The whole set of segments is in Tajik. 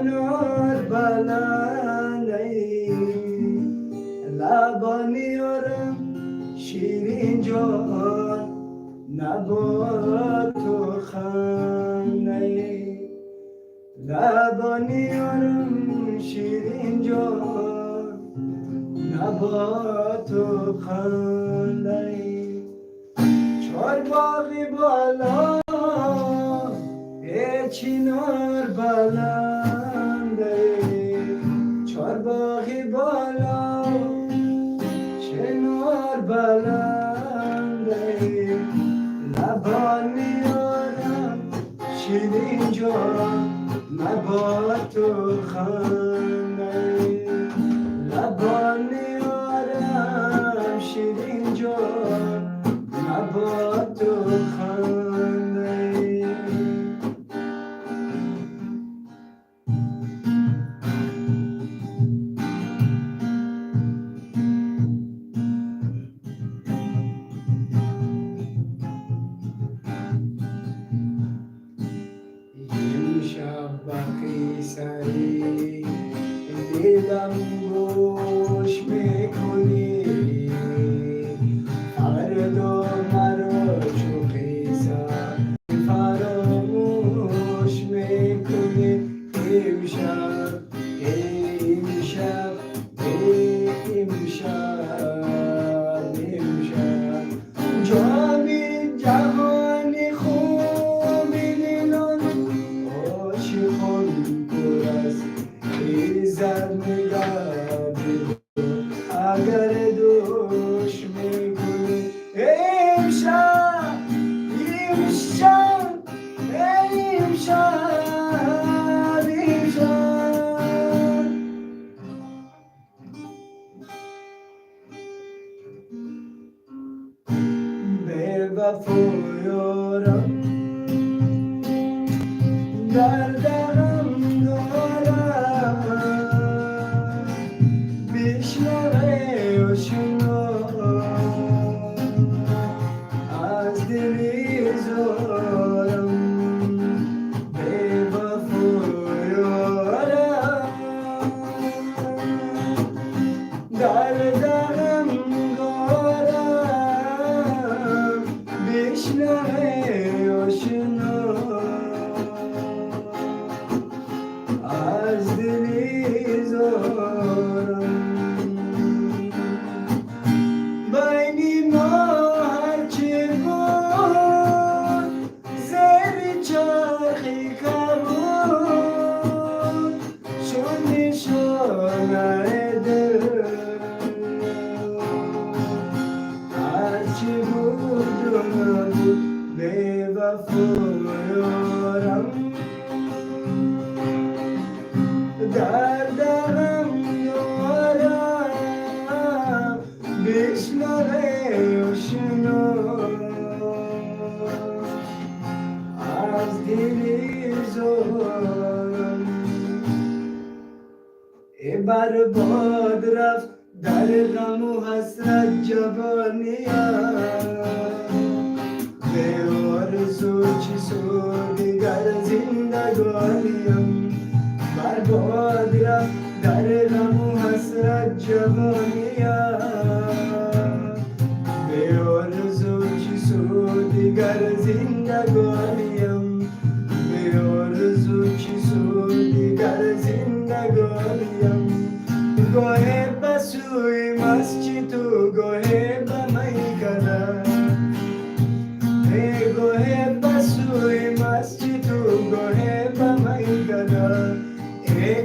چنار بلنده، لبانی یارم شیرین جان نبات و خنده، لبانی یارم شیرین جان نبات و خنده. چهار باغی بالا چینار بلنده، چهار باغی بالا چنار بلنده، لبانی یارم شیرین جان نبات و خنده، لبانی یارم شیرین جان نبات و خنده. امشب بقیسری دلم گوش میکنی، فردا مرا چو قیصر فراموش میکنی. امشب، امشب، امشب، امشب جامی جهانی خوبی دلان عاشقان پر است، ایزد نگه اگر دوش میکنی. امشب، امشب، امشب، امشب. بوفایارم درد غم دارم، بشنو آشنا از دل زارم. بوفایارم درد غم دارم، بشنو آشنا از دل زارم. بین ما هرچه بود زیر چرخی کبود، چون نشانه دل هرچی بود و نبود. بوفایارم درد غم دارم، بشنو آشنا از دل زارم. ای برباد رفت در غم و حسرت جوانیم، به آرزو چی سود دیگر زندگانیم. برباد رفت در غم و حسرت جوانیم، به آرزو چی سود دیگر زندگانیم، به آرزو چی سود دیگر زندگانیم. گاهی به سوی مسجد و گاهی به میکده، گاهی به سوی مسجد و گاهی به میکده، ای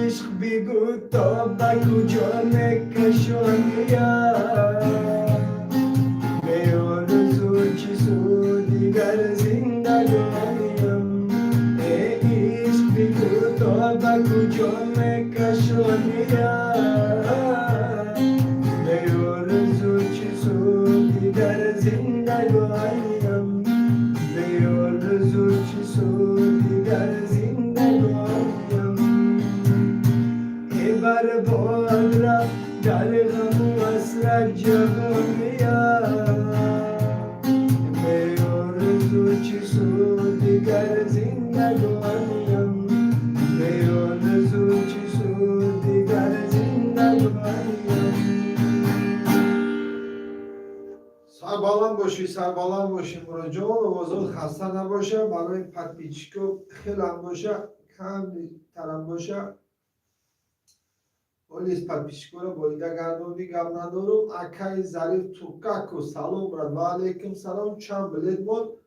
عشق بگو تا به کجا میکشانیم. به آرزو چی سود دیگر زندگانیم، ای عشق بگو تا به کجا میکشانیم. به آرزو چی سود دیگر زندگانیم، به آرزو چی سود دیگر زندگانیم. ای برباد رفت در غم و حسرت جوانیم، به آرزو چی سود دیگر زندگانیم، به آرزو зиндагоним. Сарбаланд бошӣ, сарбаланд бошӣ, Муроҷон, овозот хаста набоша, барои подписчико хелам боша, камтарам боша. Олис подписчикоро болида гардонди, гап надорум. Акаи Зариф Туркаку, салом, брат. Ва алейкум салом. Чанд билет монд?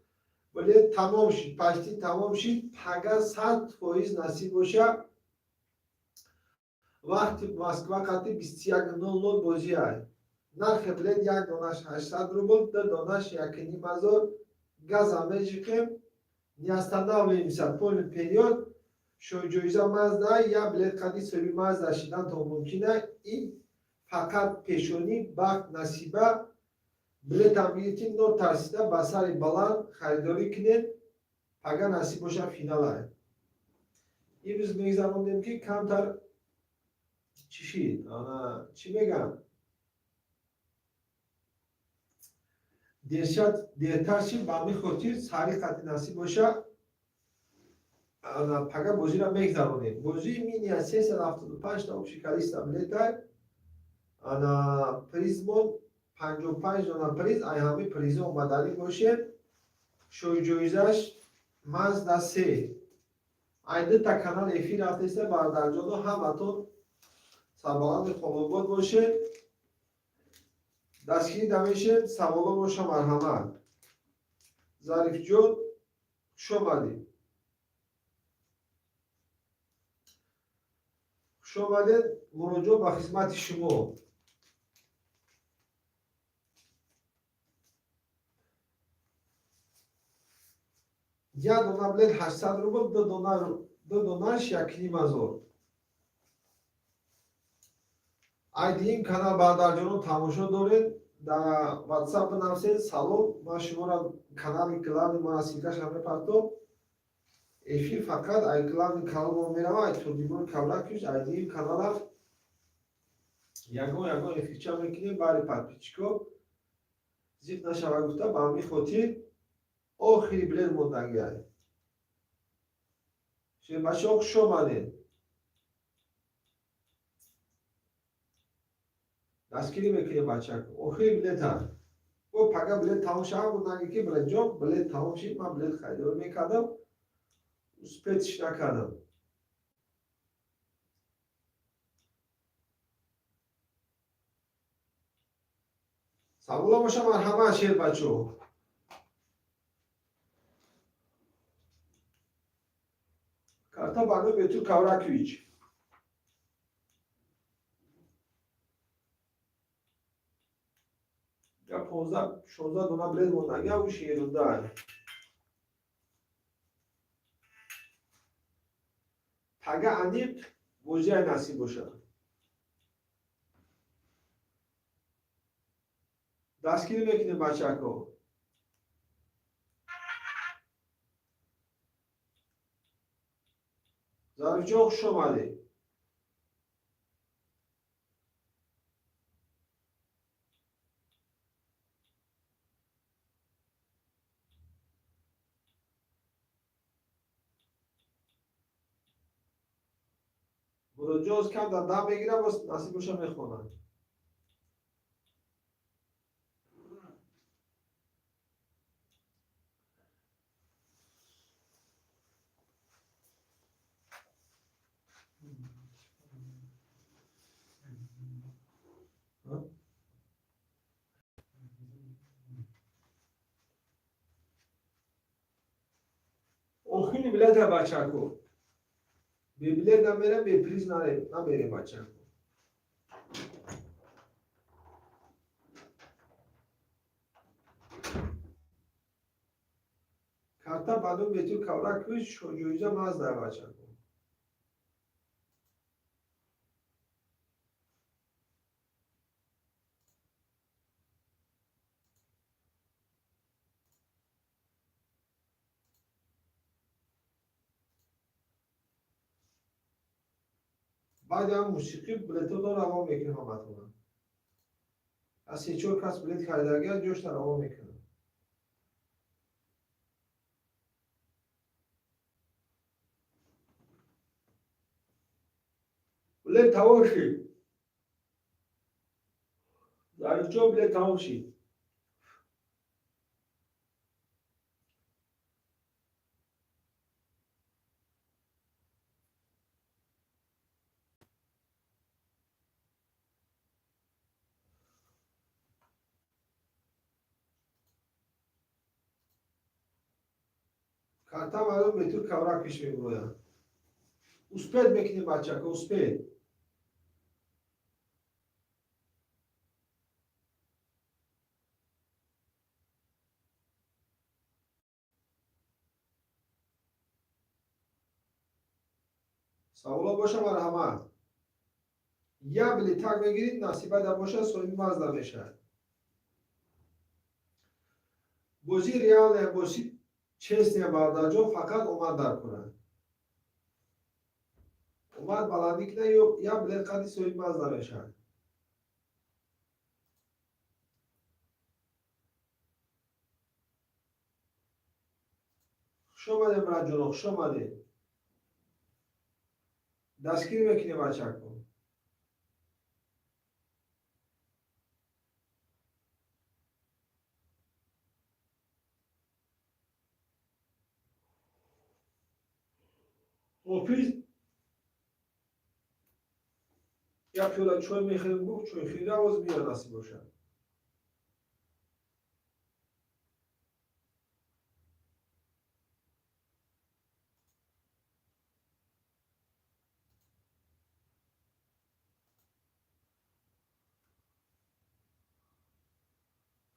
Билет тамом шид, почти тамом шид. Пага 100% насиб боша. Вақти Москва қати 21:00 бозӣ ай. Нархи билет як донаш 800 рубл, ду донаш 1500. Газа меҷиқем, не останавливаемся, полный период. Шоҳҷоиза Мазда, як билет қади соҳиби Мазда шидан то мумкина. Ин фақат пешонӣ, бахт, насиба. Билетам гирифтим, нотарсида ба сари баланд харидорӣ кунед. Пага насиб боша, финала. Имрӯз мегзарондем, ки камтар чӣ шид, чӣ мегӯям, дертар шид. Ба ҳамин хотир сари қати насиб боша, пага бозиро мегзаронем. Бозии мини 375 та общий количество билетай. Ана призмон 55 дона приз. Ай ҳамин призо омаданӣ бошем. Шоҳҷоизаш Мазда се. Ай дута канал эфир рафтеста, бародарҷоно, ҳаматон сарбаланди хонобод бошед. Дастгирӣ дамешед. Саволо боша, марҳамат. Зарифҷон, хуш омадед, хуш омадед. Муроҷиат ба хизмати шумо. Як дона билет 800 рубл, ду донаш 1500. Айдиим канал, бародарҷонон, тамошо доред, дар Ватсап бинависед: «Салом, ман шуморо канали главный мана ссылкаша мепартом». Эфир фақат ай главный канал мо мерава, ай Турдимур Кавракиш. Айдиим канала ягон ягон эфирча мекунем, бари подписчико зиқ нашава гуфта. Ба ҳамин хотир охири билет мондагиай. Шербачаҳо, хуш омадед, дастгирӣ мекунем, бачак. Охири билета бо пага билет тамом шава, бунаги ки бираҷон, билет тамом шид, ман билет харидорӣ мекардам, успеть накардам. Саволо боша, марҳамат, шербачо. Карта ба номи Бетур Кавракович. Я 15-16 дона билет мондаги, ау шерунда. Пага аниқ бозиай, насиб бошад. Дастгирӣ мекунем, бачако. Зарифҷон, хуш омадед. Муроҷиот кам дар дам мегирам, боз насиб боша, мехонам. Охири билета, бачако. Бе билет намерем, бе приз намерем, бачако. Карта ба номи Бетур Кавракович, ҷоиза Мазда, бачако. Баъди ҳам мусиқӣ билетҳоро равон мекунем ҳаматона. Аз се-чор кас билет харидагия, ҷошта равон мекунам. Билет тамом шид. Зарифҷон, билет тамом шид. Карта мардум бетур каврак пеш мебуроянд. Успеть мекунем, бачако, успеть. Саволо боша, марҳамат. Як билетак мегирид, насибада боша, соҳиби Мазда мешавад. Бозӣ реальная, бозӣ честная, бародарҷон, фақат омад дар кунад. Омад баландӣ кина, ё як билет қадди соҳиби Мазда мешавад. Хуш омадем, братҷоно, хуш омадем. Дастгирӣ мекунем, бачако. Ҳофиз як пиёла чой мехӯрем, гуфт, чойхӯрӣ авоз меяд, насиб бошад.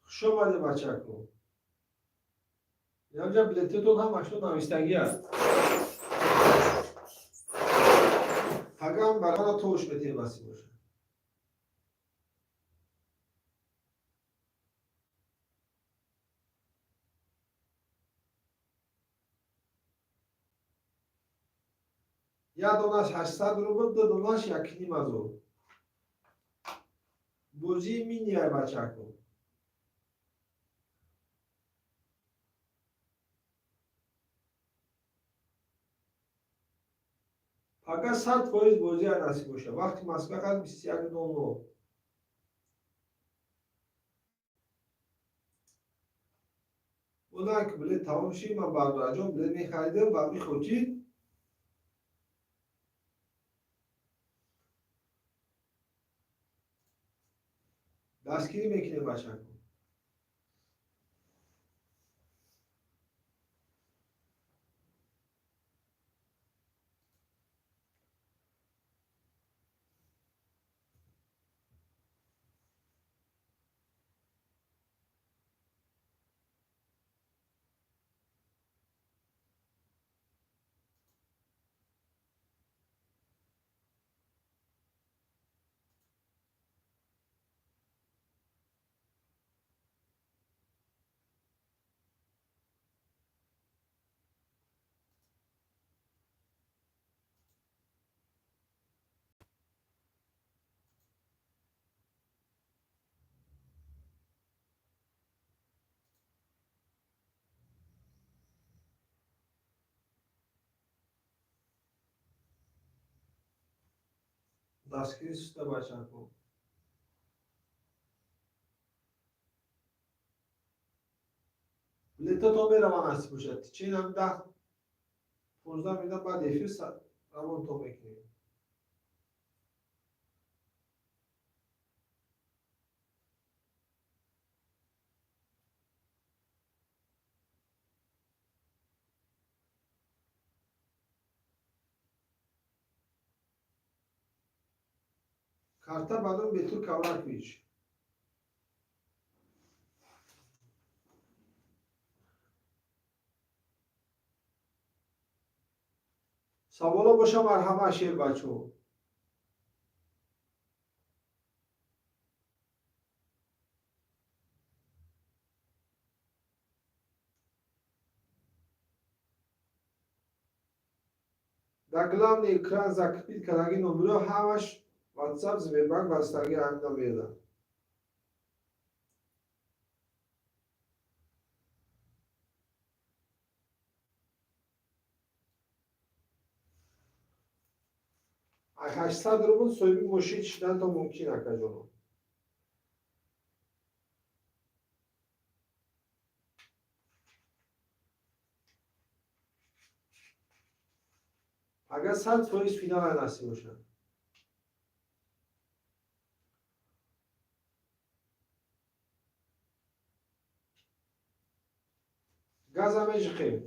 Хуш омадем, бачако. Инҷа билететон ҳамашон навистагӣ аст. Пагам барана тош метем, насиб бошад. Як донаш 800 рубл, ду донаш 1,5 ҳазор. Бозии минияй, бачако. Пага 100% бозия, насиб боша. Вақти Москва қад 21:00. Онак билет тамом шид, ман бародарҷон билет мехаридам ба ҳамин хотир. Дастгирӣ мекунем, бачако. Дастгирӣ суста, бачако. Билетато мераванд, насиб бошад. Течение ҳам 10-15 минута баъд эфир равонто мекунем. Карта ба номи Бетур Кавракович. Саволо боша, марҳамат, шербачо. Дар главный экран закрепить кардаги номеро ҳамаш WhatsApp, Сбербанк вастагӣ, ҳамина мердам. 800 рубл соҳиби мошин шидан то мумкин, акаҷоно. Агар 100% финала насиб бошад. Газа межиқем.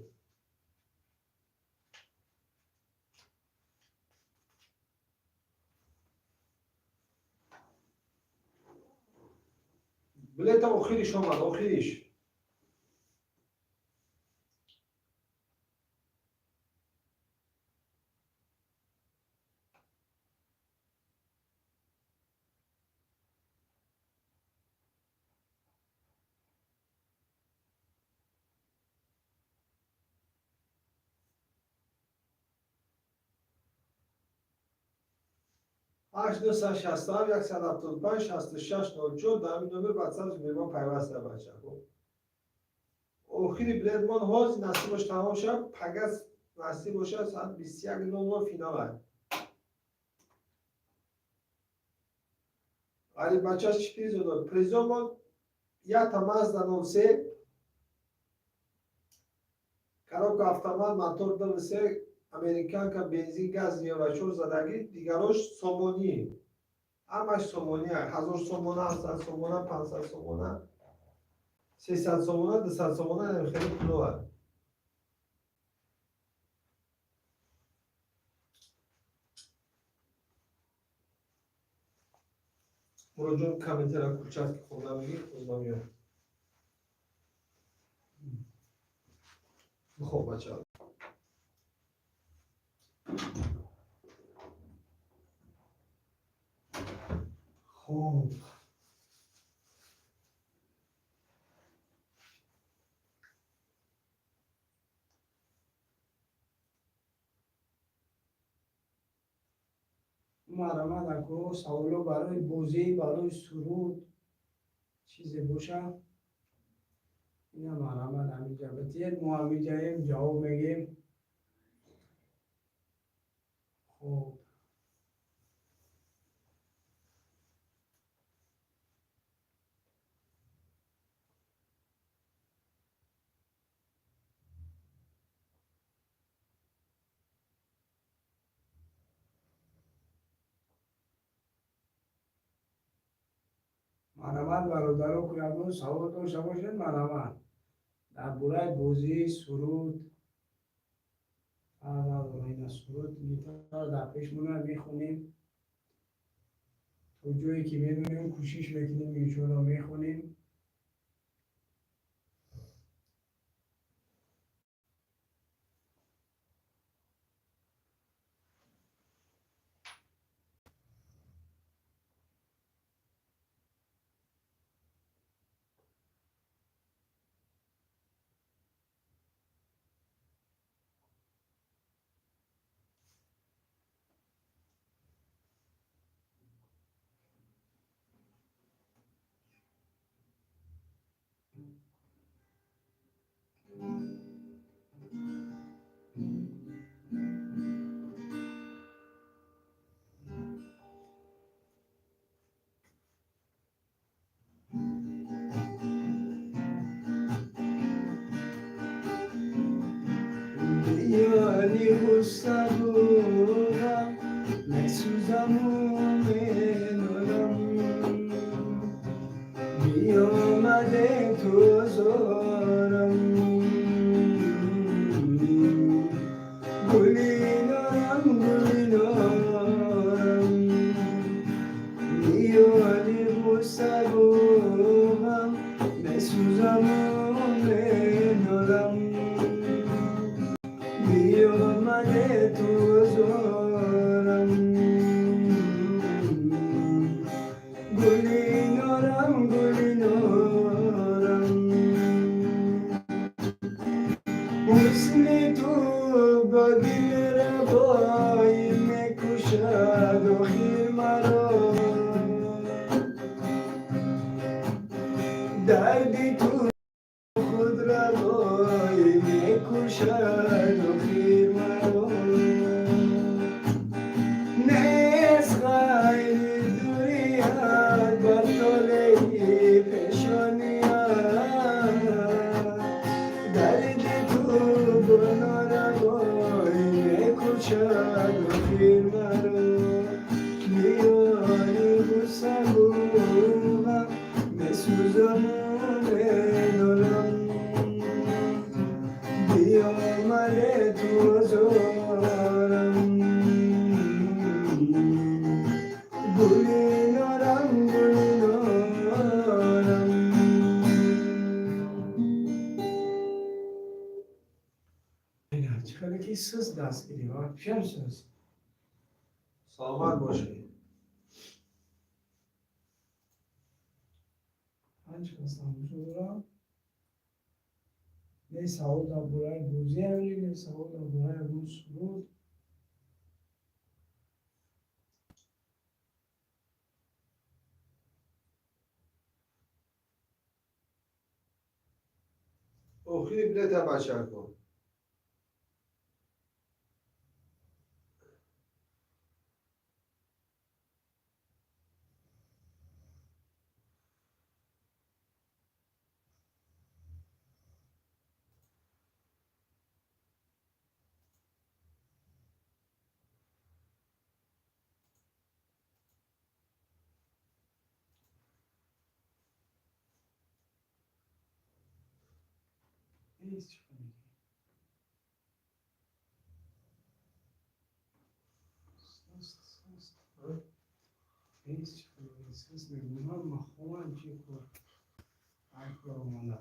Билета охириш омад, охириш. 8967 175 66 04 дар ҳамин номер ватсап меҳмон пайваста, бачаҳо. Охири билетмон ҳозир насибош тамом шавад, пагас насиб бошад, соат 21:00 финала. Ғариббача чӣ призо дод? Призомон якта Мазда 03, коробка автомат, мотор ДВС, американка, бензин, газ, евро 4 задагӣ, дигарош сомонӣ. Ҳамаш сомонӣ, 1000 сомона, 700 сомона, 500 сомона, 300 сомона, 200 сомона, хеле пулоа. Муроҷон, комментара курчатки хонда мегир, озма меём. Бихоб, бача. Хуб. Марҳамат, ако саволо барои бозӣ, барои суруд чизе боша, ина марҳамат, ҳаминҷа битиед, мо ҳаминҷаем, ҷавоб мегем. Хуб, марҳамат, бародаро, ку ягон савол дошта бошед, марҳамат, дар бораи бозӣ, суруд, фарқ надора. Ина суруд, гитара дар пешмона, мехонем то ҷое ки медонем, кӯшиш мекунем, иншоалло мехонем. Миёни ғуссаву ғам месӯзаму менолам, биёмаде ту зорам. Гулинорам, гулинорам, миёни ғуссаву ғам месӯзаму менолам, биёмаде ту зорам. Гулинорам, гулинорам. Ҳусни ту ба дил рабоӣ мекушад охир маро, дарди ту худ равоӣ мекушад охир маро. Нест ғайри дурият бар толеи пешоният, дарди ту бо норавоӣ мекушад. Бехи суст дастгирӣ, вообще суст. Саломат бошӣ. Панҷ кас тамошо дорам. Не савол дар бораи бозӣ амри, не савол дар бораи ягон суруд. Охири билета, бачако. Нест чӣ кунӣ? Суст, суст. Нест чӣ кунӣ? Суст мемонам, махомам, чӣ кор? Ай кор омада.